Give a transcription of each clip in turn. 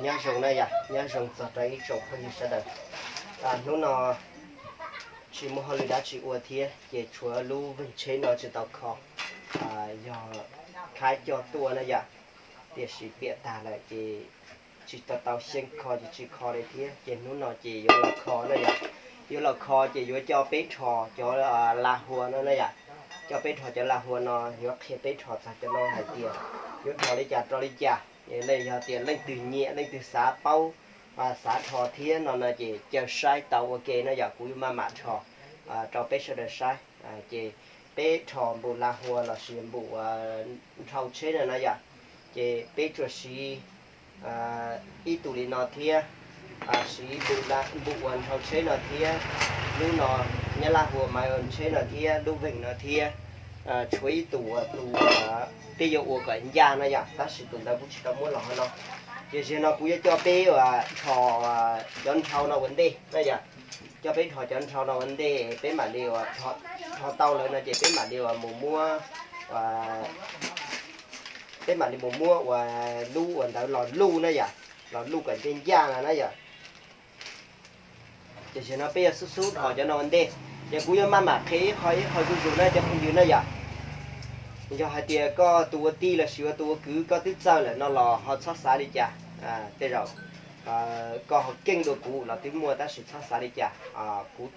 Nyob zoo na yom, nyob zoo txog rau ib tsoom phooj ywg sawv daws. Hnub no tsis muaj hauj lwm dab tsi ua thiab ces tshuav lub veeg tsheb no tsis tau kho, yog khab coj tuaj na yom, tiam sis piam tag lawm ces tsis tau tau xyeej kho ces tsis kho li thiab. Ces hnub no ces yuav los kho na yom, yuav los kho ces yuav coj peb rho cov la hua no na yom, coj peb rho cov la hua no, yuav qhia peb rho txog cov no hais tias yuav rho li cas rau li cas. Yog tias leej twg nyiam, leej twg xav paub, xav rho thiab no no ces caw saib tau ua ke na yom, kuv yuav maj mam rho rau peb sawv daws saib. Ces peb rho npum la hua lossis npum nrhau tsheb no na yom, ces peb tsuas siv ib tug li no thiab, siv npum uas nrhau tsheb no thiab, lub no, nyob la hua mas tsheb no thiab lub veeg no thiab, tshuav ib tug uas tus peb yuav ua kom ncaj no yom, tab sis tus ntawd kuv tsis tau muab los hauv no. Ces zaum no kuv yuav coj peb rho cov nrhau no ua ntej na yom, coj peb rho cov nrhau no ua ntej, peb mam li rho tau lawm no ces peb mam li mus muab, peb mam li mus muab ua lub uas ntawd los luj na yom, los luj kom ncaj ncaj no na yom. Ces zaum no peb yuav xub xub rho cov no ua ntej, ces kuv yuav maj mam qhia ib qho ib qho zuj zus na cov phooj ywg na yom. Yog hais tias koj tus ua tij lossis ua tus ua kwv koj twb txawj lawm no los ho txhob xav li cas, tej zaum koj ho keej dua kuv los twb muaj tab sis txhob xav li cas. Kuv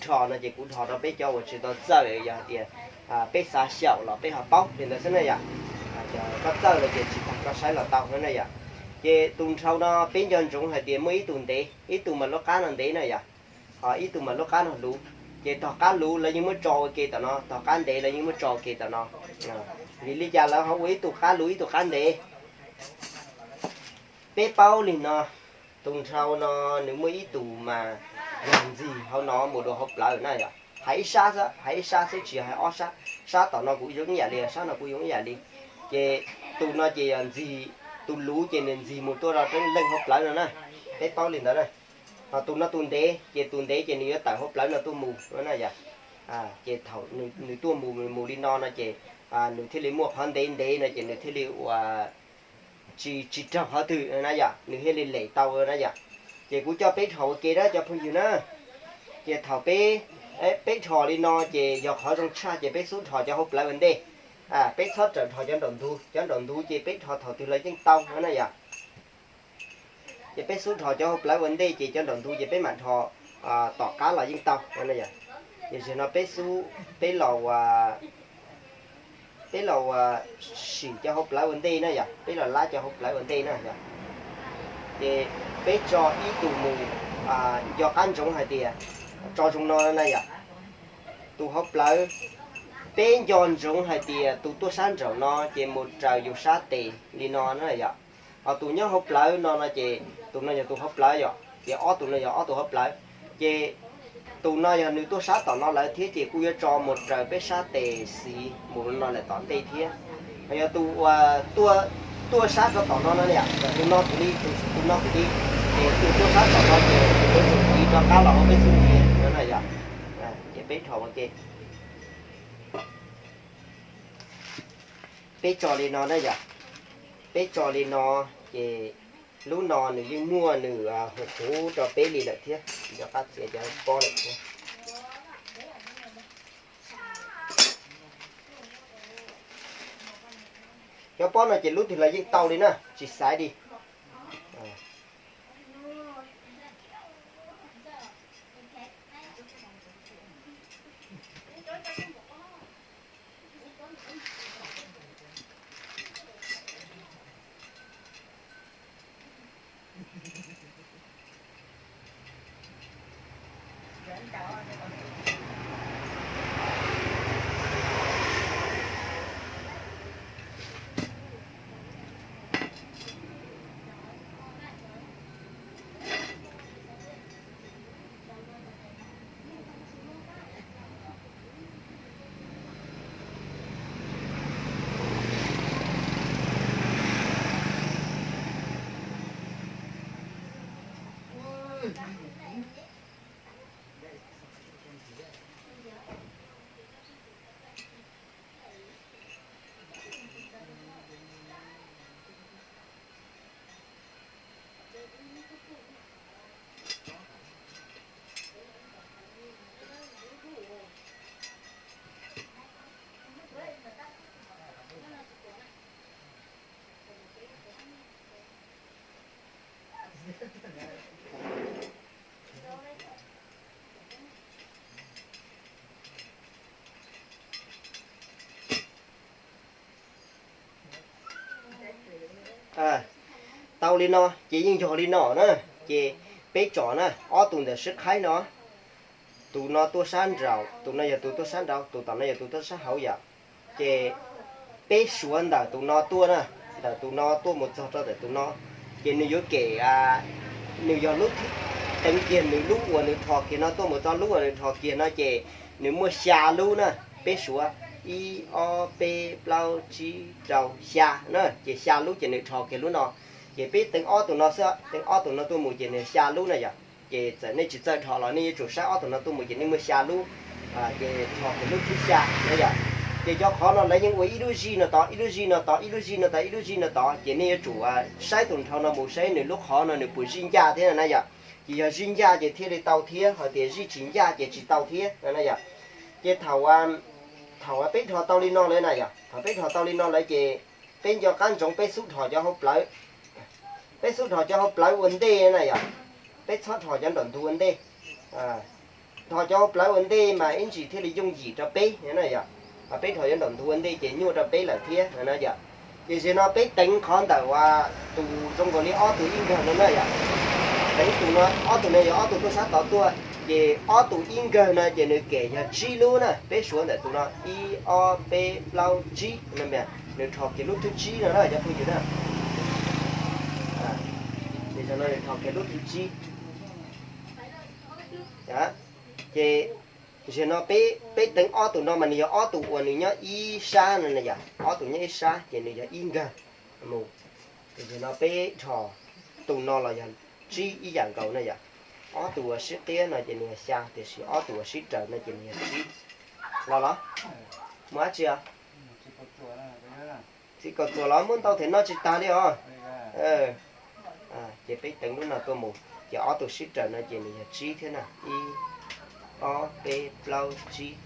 rho no ces kuv rho rau peb cov uas tsis tau txawj, yog hais tias peb xav xyaum los peb ho paub li ntawd xwb na yom. Koj txawj lawm ces tsis tas koj saib los tau na yom. Ces tus nrhau no peb nco ntsoov hais tias muaj ib tug ntev, ib tug mas lub qab no ntev na yom, ho ib tug mas lub qab no luv. Ces tog qab luv lawv yeej muab tso ua ke tom no, tog qab ntev lawv yeej muab tso ua ke tom no. Vim li cas lawv ho ua ib tug qab luv ib tug qab ntev? Peb paub li no, tus nrhau no nws muaj ib tug mas yog ntxig hauv no mus dua hauv plawv na yom. Hais ib sab xwb, hais ib sab xwb tsis yog hais ob sab. Sab tom no kuv zoo ib yam li, sab no kuv zoo ib yam li. Ces tus no ces yog ntxig, tus luv ces nws ntxig mus tuaj rau teeb leej hauv plawv no na. Peb paub li ntawd na. Ho tus no tus ntev, ces tus ntev ces nws yuav tawm hauv plawv no tuaj mus no na yom. Ces thaum nws tuaj mus mus li no no ces nws thiaj li muaj qhov ntev ntev no ces nws thiaj li ua tsis, tsis raug qhov twg na yom, nws thiaj li lem tau na yom. Ces kuv coj peb rho ua ke na cov phooj ywg na. Ces thaum peb, peb rho li no ces yog qhov zoo tshaj ces peb xub rho cov hauv plawv ua ntej. Peb txhob rawm rho cov nraum ntug, cov nraum ntug ces peb rho thaum twg los yeej tau na yom. Ces peb xub rho cov hauv plawv ua ntej ces cov nraum ntug ces peb mam rho tom qab los yeej tau na yom. Ces zaum no peb xub, peb los ua, peb los ua sim cov hauv plawv ua ntej na yom, peb los lab cov hauv plawv ua ntej na yom. Ces peb tso ib tug mus, nco qab ntsoov hais tias tso zoo no na yom. Tus hauv plawv, peb nco ntsoov hais tias tus tuaj sab nraum no ces mus raws yus sab tes li no na yom. Ho tus nyob hauv plawv no no ces tus no yog tus hauv plawv yom, ces ob tug no yog ob tug hauv plawv. Ces tus no yog nws tuaj sab tom no lawm thiab ces kuj yuav tso mus raws peb sab tes xiv mus no lawm tom ntej thiab. Ho yog tus uas tuaj sab rau tom no no yom, yog tus no thiaj li, tus no thiaj li, ces tus tuaj sab tom no ces tus yuav tsum tiv rov qab los hauv peb xub ntxiv no na yom. Ces peb rho ua ke. Peb tso li no na yom. Peb tso li no, ces lub no nws yeej muaj nws huv huv rau peb li lawm thiab, nco qab txiav cov pob lawm thiab. Cov pob no ces lub twg los yeej tau li na, tsis xaiv li. Li no ces yeej yog li no na, ces peb tsom na, ob tug ntawm sib qhaib no, tus no tuaj sab nraud, tus no yog tus tuaj sab nraud, tus tom no yog tus tuaj sab hauv yom. Ces peb suav ntawm tus no tuaj na, ntawm tus no tuaj mus txog rau ntawm tus no, ces nws yuav kem, nws yog lub thib, teev kiag nws lub uas nws rho kiag no tuaj mus txog lub uas nws rho kiag no ces nws muaj xya lub na. Peb suav ib, ob, peb, plaub, tsib, rau, xya na, ces xya lub ces nws rho kiag lub no. Ces peb teev ob tug no xwb, teev ob tug no tuaj mus ces nws xya lub na yom. Ces txawm nej tsis txawj rho los nej yuav tsum saib ob tug no tuaj mus ces nej muaj xya lub, ces rho kiag lub thib xya na yom. Ces cov qhov no lawv yeej ua ib lub zij no tod, ib lub zij no tod, ib lub zij no tod, ib lub zij no tod, ces nej yuav tsum saib tus nrhau no mus saib nws lub qhov no nws puas zij ncaj thiab na yom. Ces yog zij ncaj ces thiaj li tau thiab, hos tias zij tsis ncaj ces tsis tau thiab na yom. Ces thaum, thaum peb rho tau li no lawm na yom, thaum peb rho tau li no lawm ces peb nco qab ntsoov peb xub rho cov hauv plawv, peb xub rho cov hauv plawv ua ntej na yom. Peb txhob rho cov nraum ntug ua ntej. Rho cov hauv plawv ua ntej mas ib ntsis thiaj li yooj yim rau peb na yom. Peb rho cov nraum ntug ua ntej ces nyuaj rau peb lawm thiab na yom. Ces zaum no peb teev qhov ntawm tus zoo nkaus li ob tug ib nkawg no na yom. Teev tus no, ob tug no yog ob tug tuaj sab tod tuaj, ces ob tug ib nkawg no ces nws kem yog tsib lub na. Peb suav ntawm tus no ib, ob, peb, plaub, tsib, nws rho kiag lub thib tsib no na cov phooj ywg na. Ces zaum no nws rho kiag lub thib tsib. Ces zaum no peb teev ob tug no mas nws yog ob tug uas nws nyob ib sab no na yom, ob tug nyob ib sab ces nws yog ib nkawg mus. Ces zaum no peb rho tus no los yog tsib ib yam nkaus na yom. Ob tug uas sib qiab no ces nws yog xya, tiam sis ob tug uas sib raws no ces nws yog tsib. Los los, mus dab tsi os? Txiv kaum txuas los muab ntau them noj tsis tag li os. Ces peb teev lub no tuaj mus, ces ob tug sib raws no ces nws yog tsib thiab na, ib, ob, peb, plaub, tsib,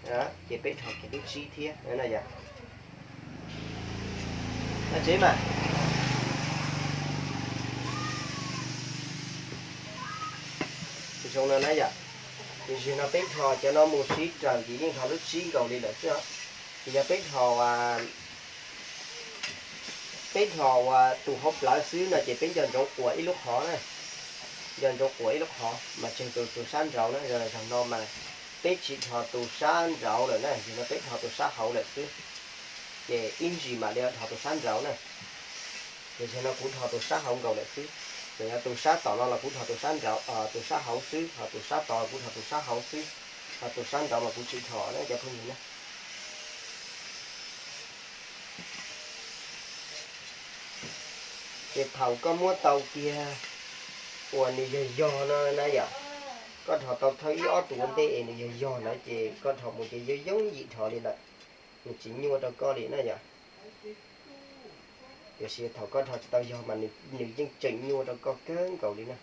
ces peb rho kiag lub tsib thiab na yom. Tsev mas zoo no na yom. Ces zaum no peb rho cov no mus sib raws ces yeej rho lub tsib nkaus li lawm xwb os. Ces yog peb rho, peb rho ua tus hauv plawv xwb no ces peb nco ntsoov quas ib lub qhov na. Nco ntsoov quas ib lub qhov mas tseg tus, tus sab nraud na. Zaum no mas peb tsis rho tus sab nraud lawm na, zaum no peb rho tus sab hauv lawm xwb. Ces ib ntsis mam li rho tus sab nraud na. Ces zaum no kuv rho tus sab hauv nkaus lawm xwb. Ces yog tus sab tom no los kuv rho tus sab nraud, tus sab hauv xwb, ho tus sab tod los kuv rho tus sab hauv xwb, ho tus sab nraud mas kuv tsis rho na cov phooj ywg na. Ces thaum koj muab tau kiag uas nws yog yog no na yom, koj rho tau thawj ib ob tus ua ntej es nws yog yog lawm ces koj rho mus ces yooj yooj yim rho li lawm, nws tsis nyuaj rau koj li na yom. Tiam sis thaum koj rho tsis tau yog mas nws yeej tseem nyuaj rau koj kawg nkaus li na.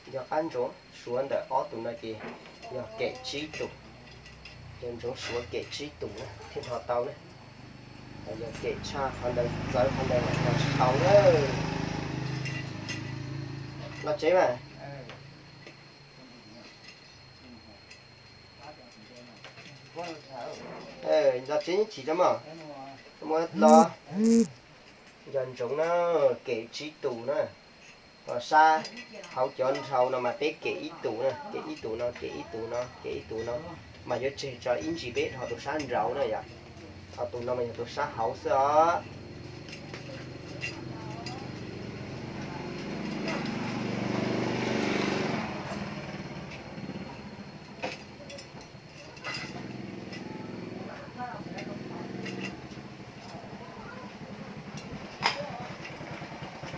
Nco qab ntsoov suav ntawm ob tug no ces yog kem tsib tus. Nco ntsoov suav kem tsib tus na thiaj rho tau na. Yog kem tshaj qhov ntawd txawv qhov ntawd mas rho tsis tau na. Los tsev mas. Los tsev chim rau mog. Muab los. Nco ntsoov na, kem tsib tus na. Ho sab hauv cov nrhau no mas peb kem ib tus na, kem ib tus no, kem ib tus no, kem ib tus no, mas yuav tseg tso ib ntsis peb rho tus sab nraud na yom. Ho tus no mas yog tus sab hauv xwb os.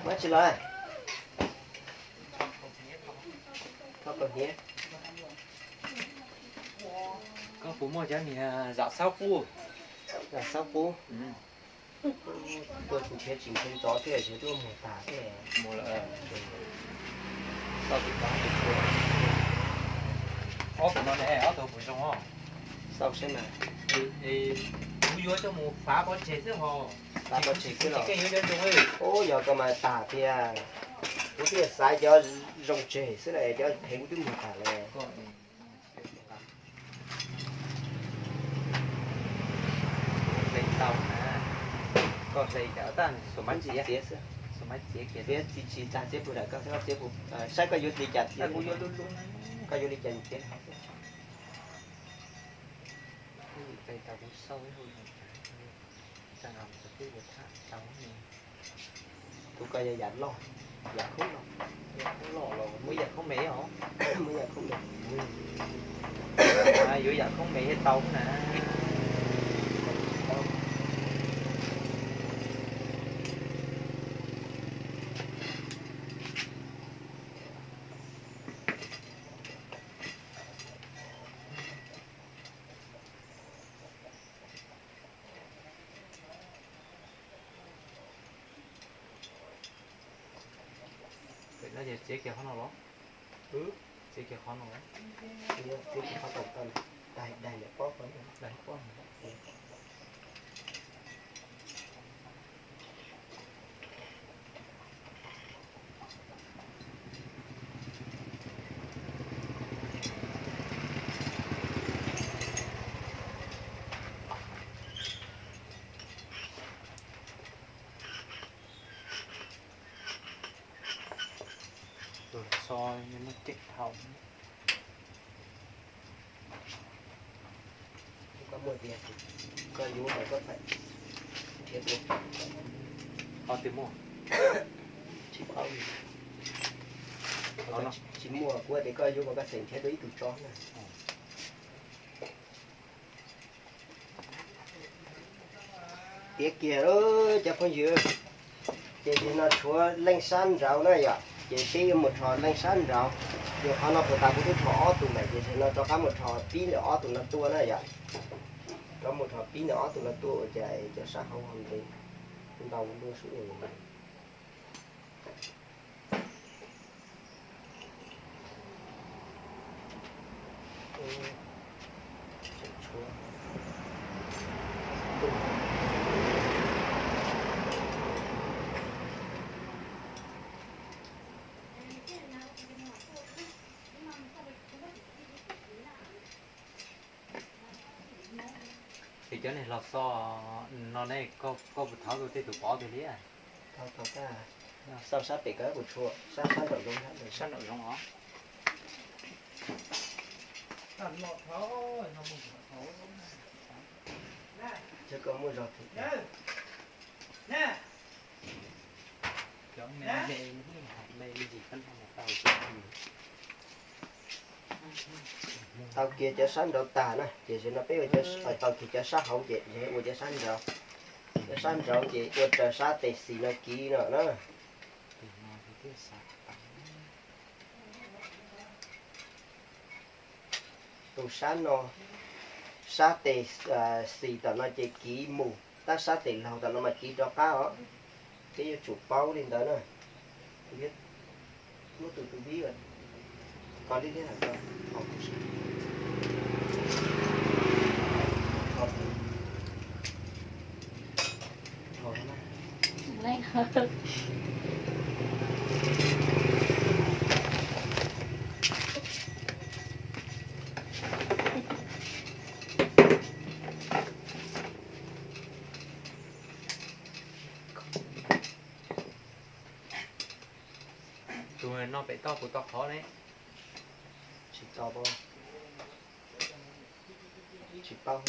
Muab tsis los, thov kaus hniav. Koj puas muaj cov niag zam xab qub? Zam xab qub. Tuaj nrhiav tsis nrhiav ntxov thiab, nrhiav tuaj muag tag thiab. Ob tug no ne, ob tug puas zoo os? Xauj seb na. Kuv yuav coj mus fav pov tseg xwb ho. Fav pov tseg xwb los? Ub, yog koj mas tag thiab. Kuv thiaj xav cov zoo tseg xwb na, cov phem kuv twb muag tas lawm. Hle tau na. Koj hle cas tab xuas maiv txiav, xuas maiv txiav kiag, txiav tsis tag txiav puag nram koj, koj txiav puag, saib koj yuav li cas txiav, koj yuav li cas txiav. Hle tau kuv xauj ib hub, tus koj yog yam loj, yam khoob loj, muab yam khoob me os, muab yam khoob me, yuav yam khoob me thiaj tau na. Pem no ces txiav kiag qhov no los? Txiav kiag qhov no los? Txiav kiag qhov tom tau, daig daig pob, daig pob. Tus xo muaj ceem dhau. Koj muaj tiag, koj yuav mas koj txhais nrhiav dua. Qhov twg muaj? Tsis paub li. Tsis muaj, kuv tias koj yuav mas koj txhais nrhiav dua ib tug tso na. Tiav kiag lauj cov phooj ywg, ces zaum no tshuav leej sab nraud na yom, ces peb yuav mus rho leej sab nraud. Ces qhov no puas tas kuv twb rho ob tug lawm, ces zaum no rov qab mus rho pib ntawm ob tug no tuaj na yom. Rov mus rho pib ntawm ob tug no tuaj ua cas cov sab hauv ho ntev ntau dua sub. Ces cov niag hlo xo no ne, koj puas thov tau tej tus pov tiag li? Xauj sab pem koj puas tshua, sab sab nraum zoov, sab nraum zoov os. Cov koj muaj zog thiab. Tau kiag cov sab nraud tag na, ces zaum no peb ua, tau kiag cov sab hauv ces ua cov sab nraud. Cov sab nraud ces ua raws sab tes xis no kiv no na. Tus sab no, sab tes xis tom no ces kiv mus, tab sab tes laug tom no mas kiv rov qab os. Peb yuav tsum paub li ntawd na. Muab tus tus vib ko li thiab hais ko. Tus no pem toj puas tau qhov ne? Tsis tau, tsis paub.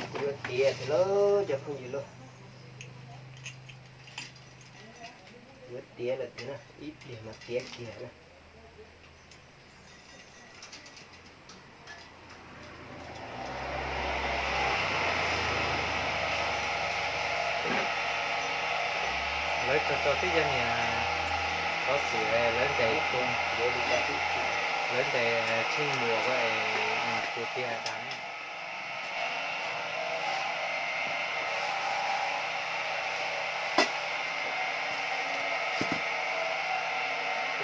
Kuv yuav tiav thiab lauj cov phooj ywg lauj. Yuav tiav lawm tiag na, ib pliag mas tiav kiag na. Lawv tso tso twb yog niag xov xwm lawv ntes tus yuav li cas twb tsis Lawv ntes tsheej muas ko es tus tiag dam.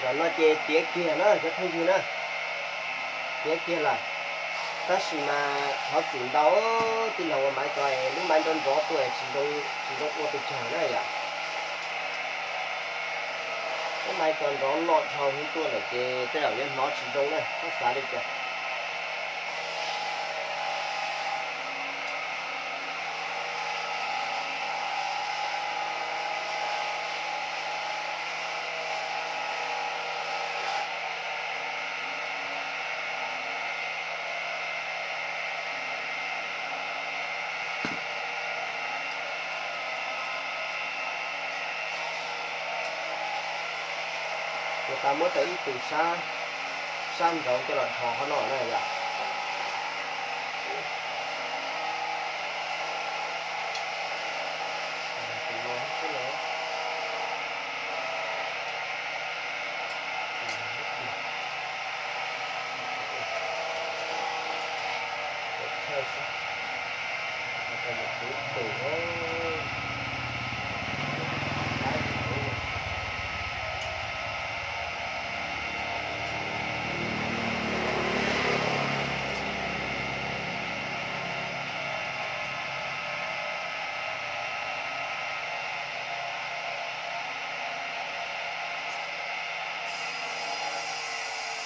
Zaum no ces tiav kiag na cov phooj ywg na, tiav kiag lawm. Tab sis mas thov txim ntau, tij laug ua maiv ko es lub maiv nrov nrov tuaj es tsis zoo ua pes tsawg na yom. Lub maiv ko nrov loj dhau heev tuaj lawm ces tej zaum yuav hnov tsis zoo na, txhob xav li cas. Kuv tau muab tau ib tug sab, sab nraud coj los dhos qhov no na yom.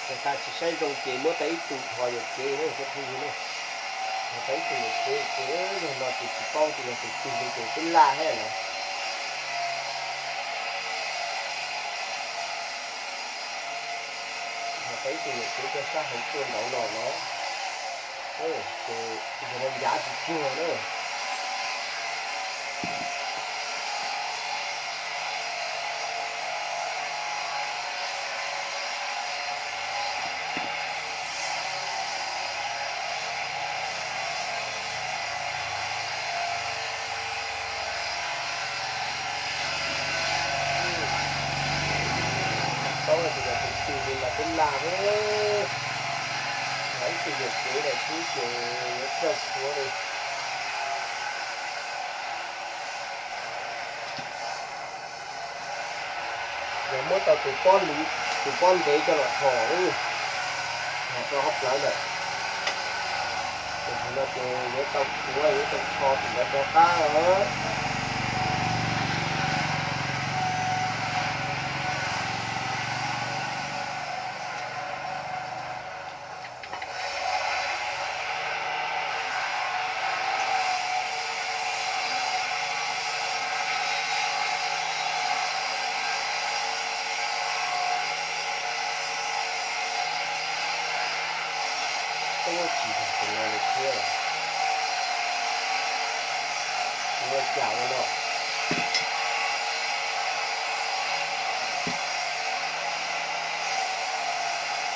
Ces tas tsis saib zoo ces muab tau ib tug dhos yuam kev na cov phooj ywg na. Dhos tau ib tug yuam kev ces yog no ces tsis paub tias yog tus twg li ces twb laj thiab lawm. Dhos tau ib tug yuam kev rau sab hauv tuaj nraud no no. Ces yog no ncav tsis cuag na. Paub tias yog tus twg li los twb laj thiab. Dhos ib tug yuam kev daim xwb ces yuav tsawg suav li. Yog muab tau tus pob, tus pob ntev coj los thom, thom rau qhov plawv lawm. Tus no ces yuav tau tuav, yuav tau tsho tus ntawd rov qab os. Ub, tsis yog tus no li thiab. Ua cas ua no?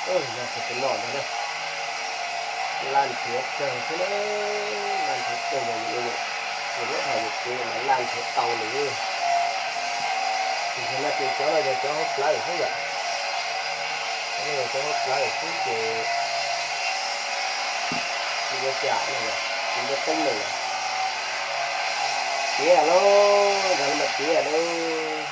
Yog tus no ntag na. Laj nrhiav kawg xwb na, laj nrhiav kawg yog, yog muab dhos yuam kev mas laj nrhiav tau lawm. Tiam sis no ces cov no yog cov hauv plawv xwb yom. Cov no yog cov hauv plawv xwb ces tsis ua cas no, tsis ua teeb meem. Tiav lauj, yog no mas tiav lauj.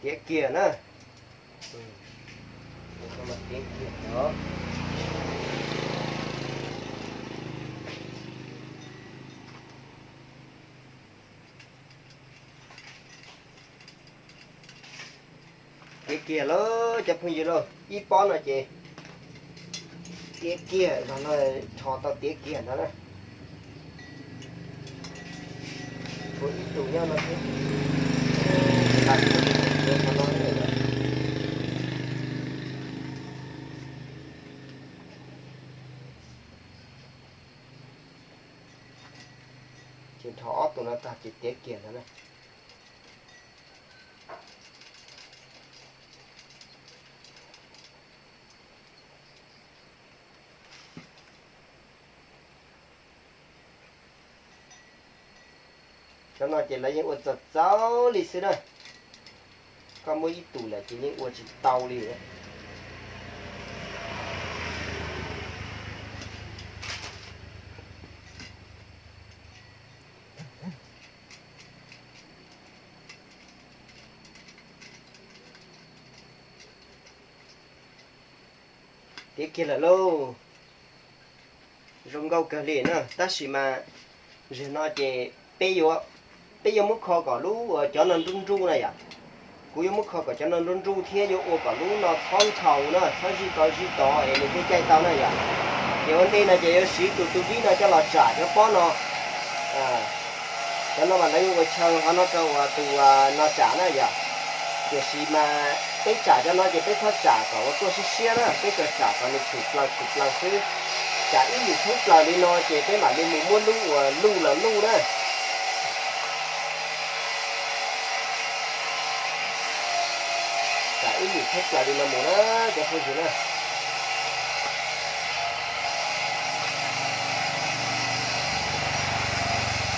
Tiav kiag na. Tiav kiag os. Tiav kiag lauj cov phooj ywg lauj, ib pob no ces tiav kiag, zog no rho tau tiav kiag ntawd na. Tshuav ib tug nyob no thiab. Ces rho ob tug no tag ces tiav kiag ntawd na. Cov no ces lawv yeej ua txaus txaus li xwb na. Koj muab ib tug lawm ces yeej ua tsis tau li. Tiav kiag lawm lauj. Zoo nkauj kawg li na, tab sis mas zaum no ces peb yuav, peb yuav muab kho kom lub uas cov no nruj nruj na yom. Kuv yuav muab kho kom cov no nruj nruj thiab yuav ua kom lub no txhob ntshaus na, txhob zij tod zij tod es nws thiaj caij tau na yom. Ces ua ntej no ces yuav siv tus tus dib no coj los tsam cov pob no. Cov no mas lawv yuav ua chaw qhov no rau uas tus no tsam na yom. Tiam sis mas peb tsam cov no ces peb txhob tsam kom ua tuaj siab siab na, peb tsuas tsam kom nws tshwm plaws tshwm plaws xwb. Tsam ib yim thoob plaws li no ces peb mam li mus muab lub uas luj los luj na. Tsam ib yim thoob plaws li no mus na cov phooj ywg na.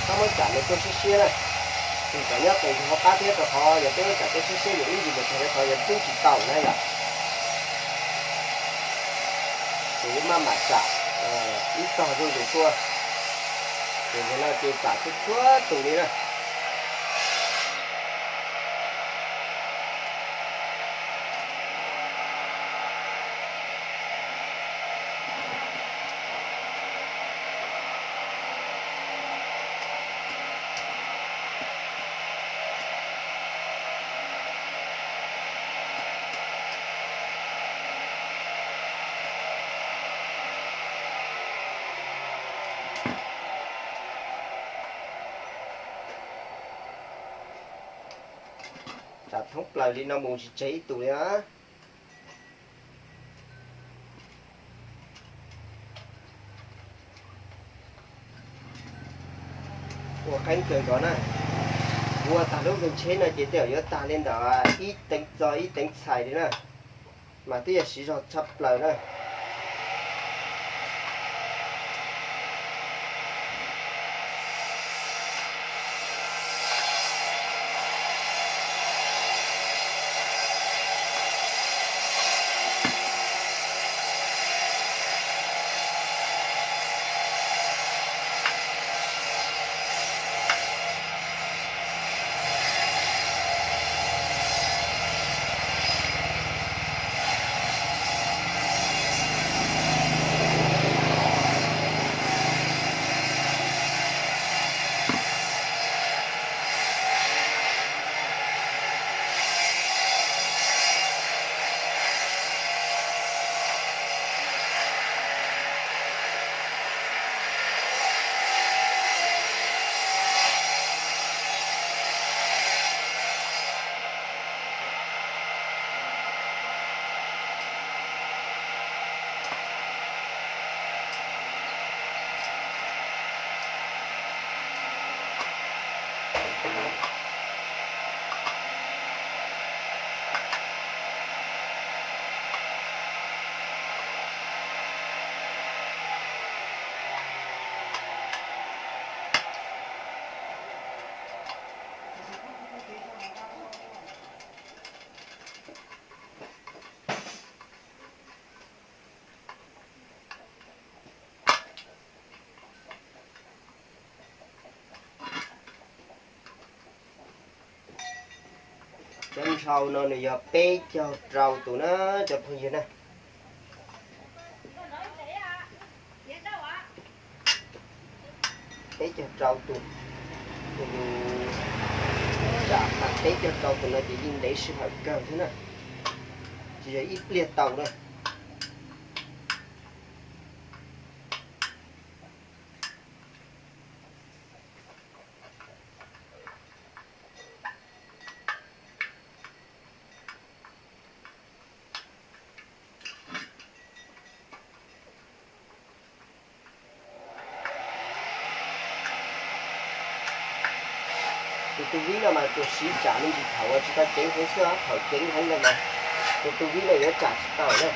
Txhob muab tsam nws tuaj siab siab na, tseem tsam nyob qis hauv qab thiab rau qhov yog peb muab tsam tuaj siab siab ces ib ntsis mus txog rau tod yuav rub tsis tau na yom. Ces yuav maj mam tsam ib tog zuj zus tuaj. Ces zaum no ces tsam txhua txhua tus li na. Tsam thoob plaws li no mus tsis tseg ib tug li na. Ua qeeb kawg nkaus na. Ua tag lub nkeeg tsheb no ces tej zaum yuav tag li ntawm ib teev txog ib teev txhais li na, mas twb yog siv zog tshaj plaws na. Cov ntshaus no nws yog peb caug rau tus na cov phooj ywg na. Peb caug rau tus, tus tsam peb caug rau tus no ces yeej ntev sij hawm kawg thiab na. Tsis yog ib pliag tau na. Tus tus vib no mas tsuas siv tsam me ntsis thaum uas tsis tau ceev heev xwb, thaum ceev heev lawm mas tus tus vib no yuav tsam tsis tau na.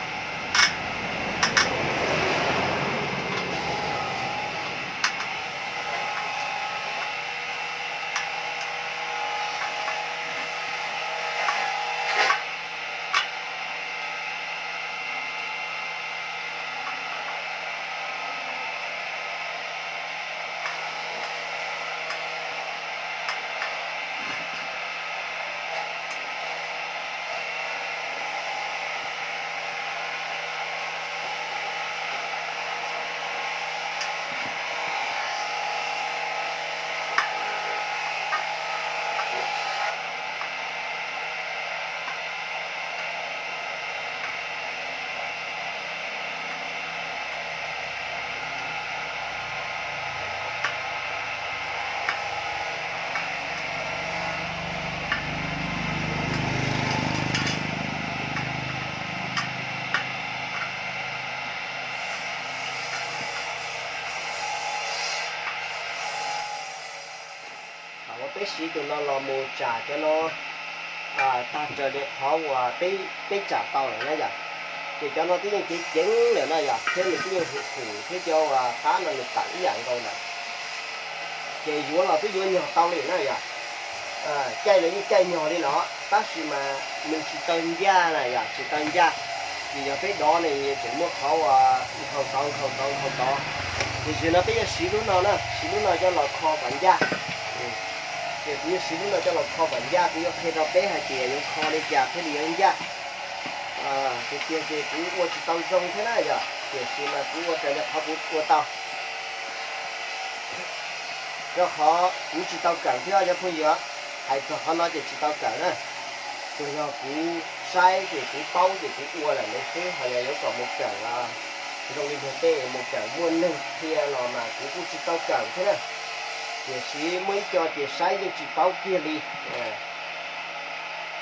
Thaum uas peb siv tus no los mus tsam cov no tag raws li qhov uas peb tsam tau lawm na yom. Ces cov no twb yeej ceev ceev lawm na yom, thiab nws twb yeej hum hum thiab cov uas qab no nws tawm ib yam nkaus lawm. Ces yuav los twb yuav nyog tau li na yom. Caij los yeej caij nyog li los tab sis mas nws tsis tau ncaj na yom, tsis tau ncaj. Ces yog peb dov ne tseem muaj qhov uas nkhaus tod nkhaus tod nkhaus tod. Ces zaum no peb yuav siv lub no na, siv lub no coj los kho kom ncaj. Ces kuv yuav siv lub no coj los kho kom ncaj, kuv yuav qhia rau peb hais tias yuav kho li cas thiaj li yuav ncaj. Tiag tiag ces kuv ua tsis tau zoo thiab na yom, tiam sis mas kuv ua raws li qhov kuv ua tau. Rau qhov kuv tsis tau kawm thiab cov phooj ywg, hais txog qhov no ces tsis tau kawm na. Tsuas yog kuv saib ces kuv paub ces kuv ua lawm ntawd xwb, ho yog yuav kom mus kawm zoo li luag tej mus kawm muaj neeg qhia los mas kuv kuj tsis tau kawm thiab na. Tiam sis muaj ib co ces saib yeej tsis paub kiag li.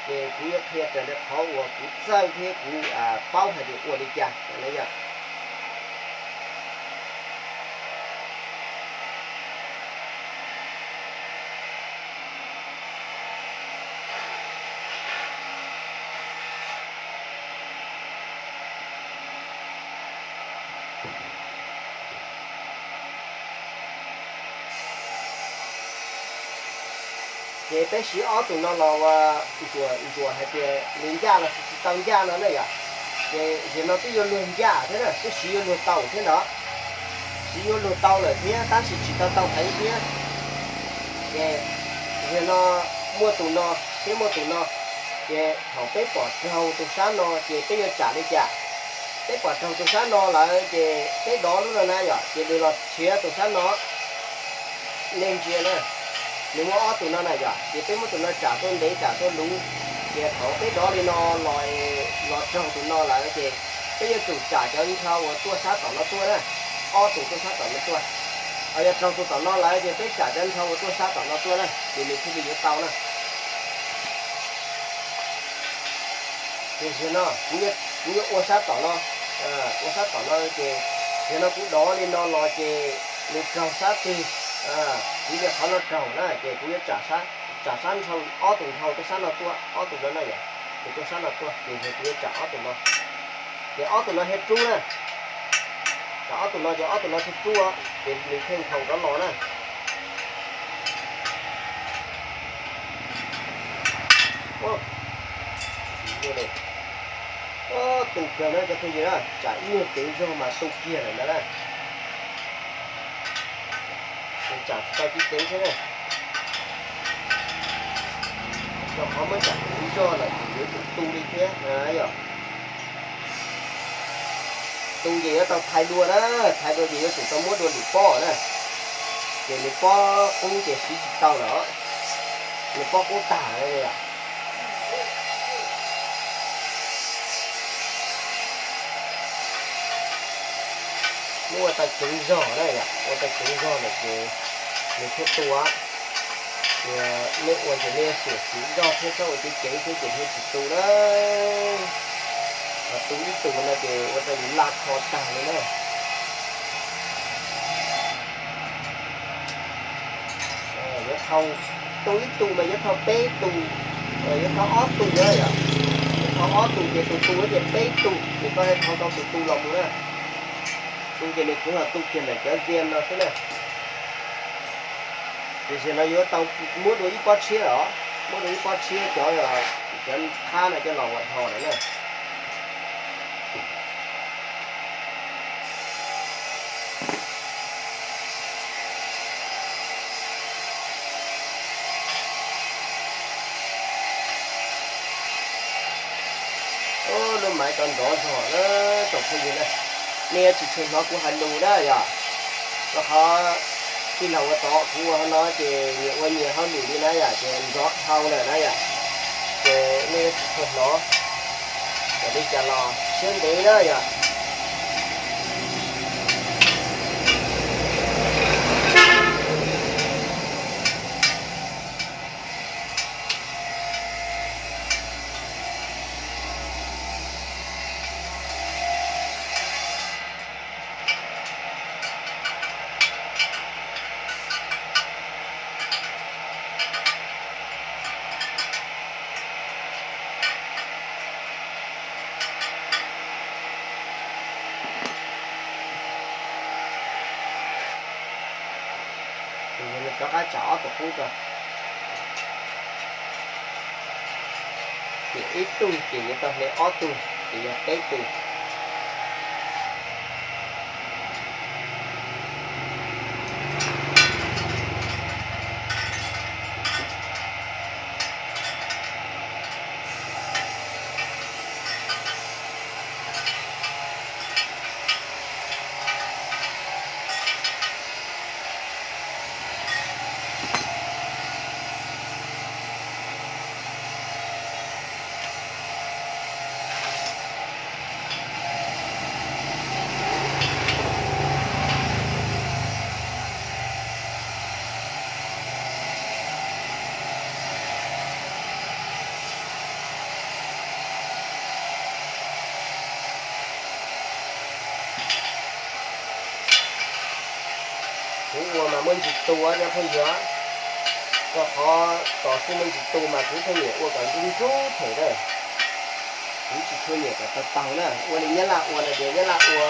Ces kuv yuav qhia raws li qhov uas kuv txawj thiab kuv paub hais tias ua li cas na yom. Ces peb siv ob tug no los ua ntsuas ntsuas hais tias nws ncaj los sis tsis tau ncaj no na yom. Ces zaum no twb yuav luag ncaj thiab na, twb siv yuav luag tau thiab ntag. Siv yuav luag tau lawm thiab tab sis tsis tau tau heev thiab. Ces zaum no muaj tus no thiab muaj tus no, ces thaum peb pom raug tus sab no ces peb yuav tsam li cas? Peb pom raug tus sab no lawm ces peb dov lub no na yom, ces nws los tshiav tus sab no. Nej ntsia na, nws muaj ob tug no na yom, ces peb muab tus no tsam tuaj ntev tsam tuaj luv, ces thaum peb dov li no los, los raug tus no lawm ces peb yuav tsum tsam cov nrho uas tuaj sab tom no tuaj na, ob tug tuaj sab tom no tuaj. Ho yog raug tus tom no lawm ces peb tsam cov nrho uas tuaj sab tom no tuaj na, ces nws thiaj li yuav tau na. Ces zaum no kuv yuav ua sab tom no, ua sab tom no ces zaum no kuv dov li no los ces nws raug sab twg, kuv yuav qhov no raug na ces kuv yuav tsam sab nrho, ob tug nrho tuaj sab no tuaj, ob tug no na yom, ces tuaj sab no tuaj ces yog kuv yuav tsam ob tug no. Ces ob tug no thiaj rub na, tsam ob tug no ces ob tug no thiaj rub, ces nws thiaj nkhaus rov los na. Tu kawg na cov phooj ywg na, tsam ib nyuag kev zog mas tu kiag lawm ntag na. Tsam tsis tau tib kev thiab na. Rau qhov muab tsam kev zog lawm yuav tsum tu li thiab na yom. Tu ces yuav tau thaiv dua na, thaiv dua ces yuav tsum tau muab dua lwm pob na. Ces lwm pob qub ces siv tsis tau lawm, lwm pob qub tag na yom. Muab ua tau ceev zog na yom, ua tau ceev zog lawm ces nws thiaj tu. Ces nej ua ces nej xiam siv zog thiab txhob ua ceev ceev thiab ces thiaj tsis tu na. Ho tu ib tug no ces ua rau yus laj kho tag li na. Yuav thau, tu ib tug mas yuav thau peb tus, yuav thau ob tug na yom. Yuav thau ob tug ces tus tu ces peb tus, ces koj thiaj thau tau tus tu los mus na. Tu ces nws khwv ho tu kiag ntawm cov ntxiab no xwb na. Tiam sis no yuav tau muab dua ib pob tshiab os, muab dua ib pob tshiab cov, cov thab no coj los ua dhau lawm na. Lub maiv tau nrov zog na tsoom phooj ywg na, nej yuav tsis tshua hnov kuv hais lus na yom, rau qhov tij laug ua tod kuv ua hauv no ces nyias ua nyias hauj lwm li na yom, ces nrov dhau lawm na yom, ces nej yuav tsis tshua hnov. Txawm li cas los siab ntev na yom. Rov qab tsam ob tug qub rau. Ces ib tug ces yuav tau hle ob tug ces yog peb tug. Kuv ua mas muaj ntsis tu cov phooj ywg, rau qhov tos xwb muaj ntsis tu mas kuv pheej nyiam ua kom nruj nruj them na. Kuv tsis tshua nyiam kom tau taug na, ua li nyab laj ua no ces nyab laj ua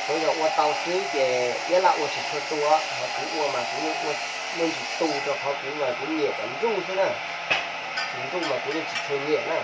tsuav yog ua tau xwb ces nyab laj ua tsis tshua tu, ho kuv ua mas kuv yeej ua muaj ntsis tu rau qhov kuv mas kuv nyiam kom nruj xwb na. Tsis nruj mas kuv yeej tsis tshua nyiam na.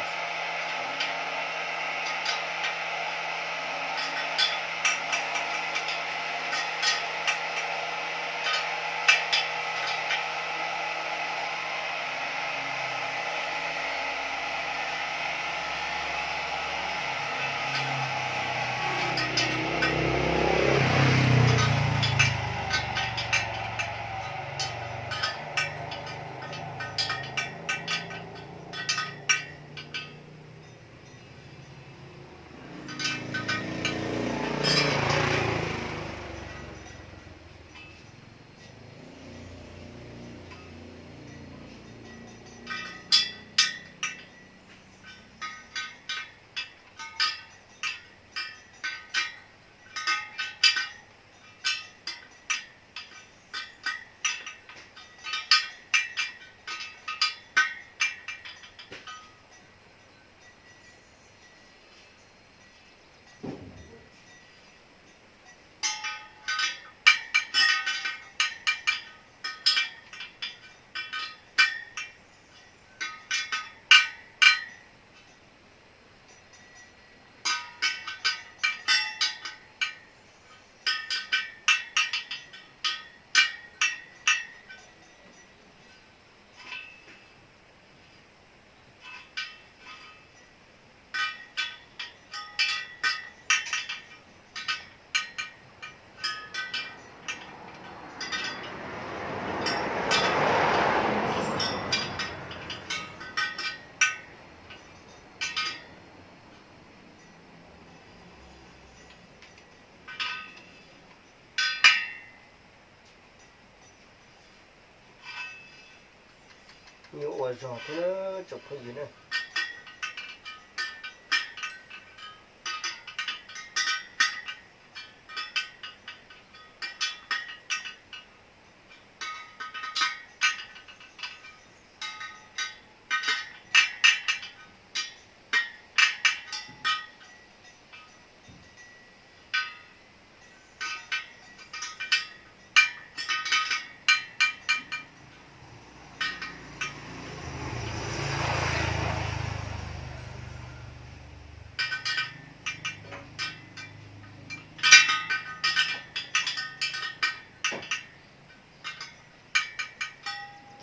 Nyuaj ua zog thiab tsoom phooj ywg na.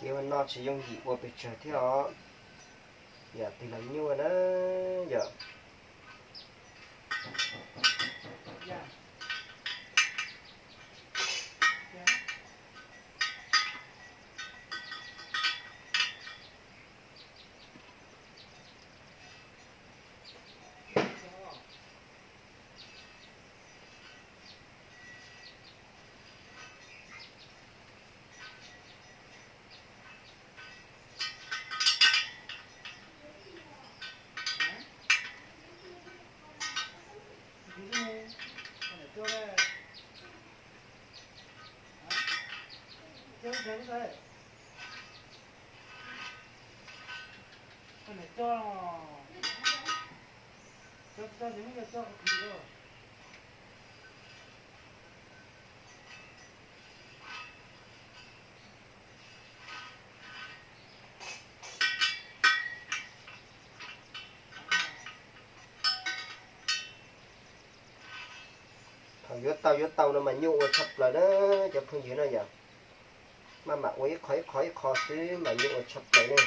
Kev ua no tsis yooj yim ua pes tsawg thiab os. Yam twg los nyuaj na yom. Thaum yuav tau yuav tau no mas nyuaj ua tshaj plaws na cov phooj ywg na yom. Maj mam ua ib qho ib qho ib qho xwb mas nyuaj ua tshaj plaws na.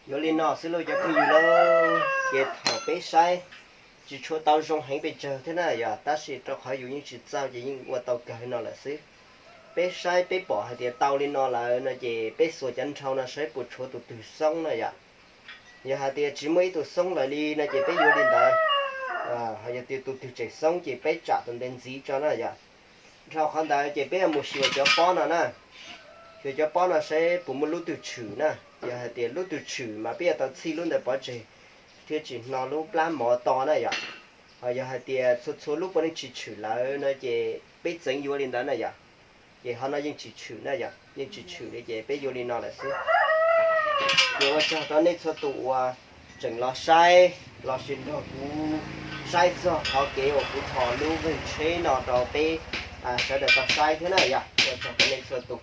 Yuav li no xwb lauj cov phooj ywg lauj, ces thaum peb saib tsis tshua tau zoo heev pes tsawg thiab na yom, tab sis rau qhov yus yeej tsis txawj ces yeej ua tau kawg li no lawm xwb. Peb saib peb pom hais tias tau li no lawm no ces peb xuas cov nrhau no saib puas tshuav tus twg xoob na yom. Yog hais tias tsis muaj ib tug xoob lawm li no ces peb yuav li ntawd. Ho yog tias tus twg tseem xoob ces peb tsam tus ntawd ntxiv tso na yom. Dhau qhov ntawd ces peb yuav mus xyuas cov pob no na, xyuas cov pob no saib puas muaj lub twg tshwm na. Yog hais tias lub twg tshwm mas peb yuav tau txhij lub ntawd pov tseg thiab tsis hno lub plab mov to na yom. Ho yog hais tias txhua txhua lub puav leej tsis tshwm lawm no ces peb txeev yuav li ntawd na yom. Ces qhov no yeej tsis tshwm na yom, yeej tsis tshwm li ces peb yuav li no lawm xwb. Ces ua tsaug rau nej txhua tus uas tseem los saib lossis nrog kuv saib txog qhov kev uas kuv tho lub veeg tsheb no rau peb sawv daws tau saib thiab na yom. Ua tsaug rau nej txhua tus,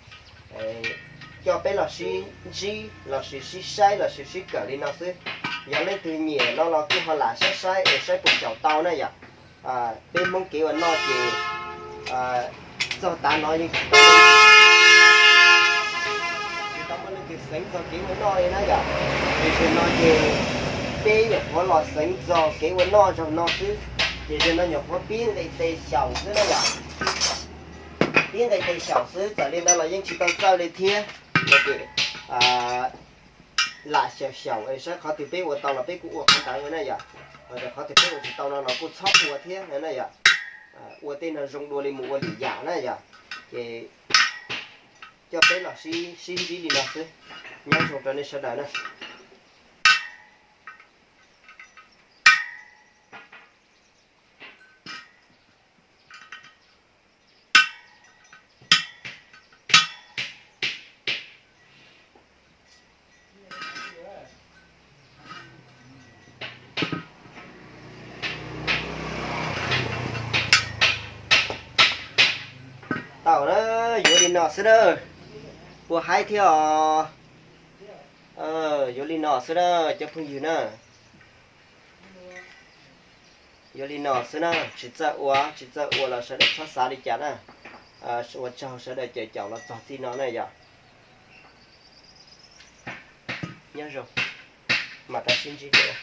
coj peb los sib ntsib lossis sib saib lossis sib kawm li no xwb. Yog leej twg nyiam no los kuj ho lam saib saib es saib puas xyaum tau na yom. Peb Hmoob kev ua noj ces txog tav no yeej tsis tau, tsis tau muaj leej twg xeev txog kev ua noj li na yom. Tiam sis no ces peb nyuam qhuav los xeev txog kev ua noj zaum no xwb, ces zaum no nyuam qhuav pib nqis tes xyaum xwb na yom. Pib nqis tes xyaum xwb, txawm li ntawd los yeej tsis tau txawj li thiab. Ces lam xyaum xyaum es saib qhov twg peb ua tau los peb kuj ua qhov ntawd na yom. Ho qhov twg peb ua tsis tau no los kuj txhob ua thiab na yom. Ua tej no zoo dua li mus ua lwm yam na yom. Ces coj peb los sib ntsib li no xwb. Nyob zoo rau nej sawv daws na. Tau na, yuav li no xwb na. Puas haib thiab os? Yuav li no xwb na cov phooj ywg na. Yuav li no xwb na, tsis txawj ua, tsis txawj ua los sawv daws txhob xav li cas na. Ua tsaug sawv daws caum caum los txog txij no na yom. Nyob zoo, mam rov sib ntsib dua.